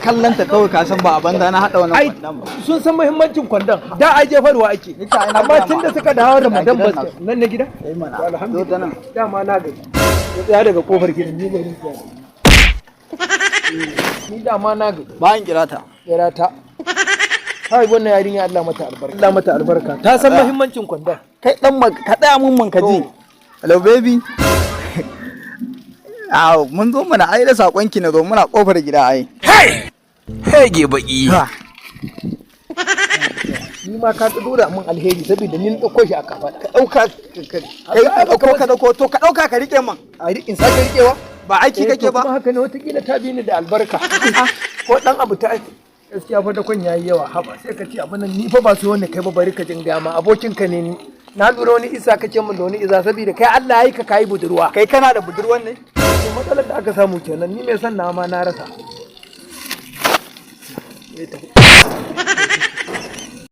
Kallon ta kawai ka san ba a banza na haɗa wannan Ai kwandon ba. sun san muhimmancin kwandon da ai jefarwa ake. Ni ka ina Amma gaya tun ma. da suka dawo Ramadan Ga gidan basket nan na gida. Eh mana. To, alhamdulillah. Zo ta nan. Dama na gaji. Ya tsaya daga kofar gidan, ni bari tsaya. Ni dama na gaji. Bayan kira ta. Kira ta. Kai, wannan yarinya Allah mata albarka. Allah mata albarka. Ta san muhimmancin kwandon. Kai dan ka tsaya mun man ka ji. Hello, baby. Aw, mun zo mana ai da sakonki na zo, muna kofar gida ai. Hege baki. Ha. Ni ma ka dora min alheri saboda ni na dauko shi a kafa. Ka dauka kai ka dauko, ka dauko, to ka dauka ka rike man. A in sake rikewa? Ba aiki Eh, kake to ba. Kuma haka ne, watakila ta bi ni da albarka. Ko dan abu ta aiki. Gaskiya fa dakon yayi yawa, haba, sai ka ce abin nan ni fa ba su wani kai ba, bari ka jin gama abokin ka ne ni. Na lura wani isa kake min da wani isa saboda kai Allah ya yi ka kayi budurwa. Kai kana da budurwan ne? To, matsalar da aka samu kenan, ni mai son na ma na rasa. Eh, tafi.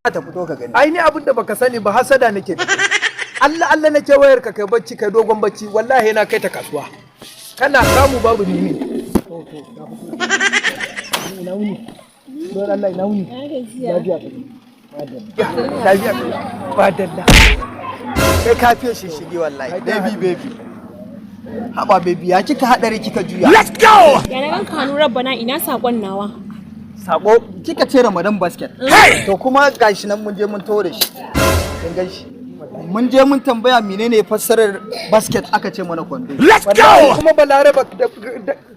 Ta fito ka gani. Ai ni abin da baka sani ba, hasada nake da kai. Allah Allah nake wayar ka kai bacci, kai dogon bacci, wallahi na kai ta kasuwa. Kana samu babu nimi. To to, na fito. Ina wuni? Don Allah, ina wuni? Lafiya ka? Madalla. Lafiya ka? Madalla. Kai ka fiye shishigi wallahi. Baby, baby. Haba baby, ya kika hadari kika juya? Let's go! Ya na ganka hannu rabbana, ina sakon nawa? Sako kika ce Ramadan basket. Hey! To, kuma gashi nan mun je mun taho da shi. Kin gan shi? Mun je mun tambaya menene fassarar basket, aka ce mana kwando. Let's Wallahi go! kuma Balaraba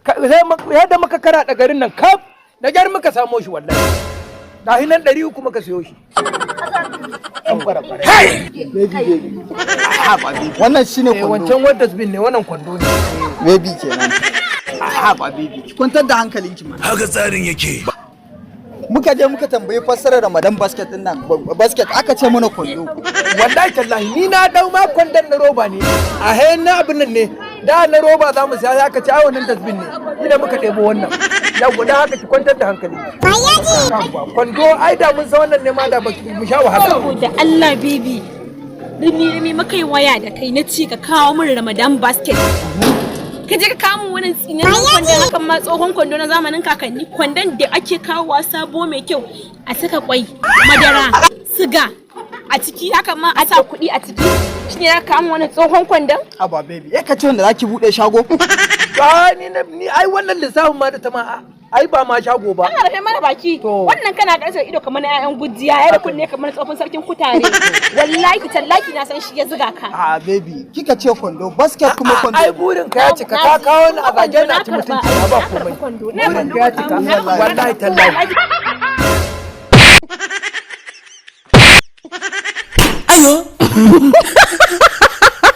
sai da muka kara da garin nan kaf da gyar muka samo shi wallahi. Gashi nan 300 muka siyo shi. Ɗan bara-bara. Hey! Baby, baby. Haba baby. Wannan shine Eh, kwando. wancan wadda dustbin ne, wannan kwando ne. Baby kenan. Haba baby. Ki kwantar da hankalinki ma. Haka tsarin yake. Muka je muka tambayi fassarar Ramadan basket din nan. Basket aka ce mana kwando. Wallahi tallahi ni na dau ma kwandon na roba ne, a hayan na abin nan ne da na roba za mu siya, aka ci ai wannan dustbin ne, ina muka ɗebo wannan ya guda haka. Ki kwantar da hankali. Yawwa, kwando ai da mun san wannan ne ma da ba mu sha wahala. Saboda Allah baby. Rimi rimi muka yi waya da kai, na ce ka kawo min Ramadan basket. Ka je ka kawo min wannan tsinannen kwandon, hakan ma tsohon kwando na zamanin kakanni, kwandon da ake kawowa sabo mai kyau a saka kwai, madara, siga a ciki, haka ma a sa kuɗi a ciki. Shine ya kawo min wannan tsohon kwandon? Haba baby. Ya ka ce wanda zaki bude shago? Ba ni ni ai wannan lissafin ma da ta ma ai ba ma shago ba. Ana rufe mana baki. To. Wannan kana ƙarshen ido kamar na 'ya'yan gujiya, ya da kunne kamar na tsofin sarkin kutare. Wallahi tallahi na san shi ya zuga ka. A baby, kika ce kwando, basket kuma kwando. Ai burin ka ya cika, ka kawo ni a zage ni a ci mutunci na, ba komai. Kwando. Burin ka ya cika wallahi tallahi. Ayo!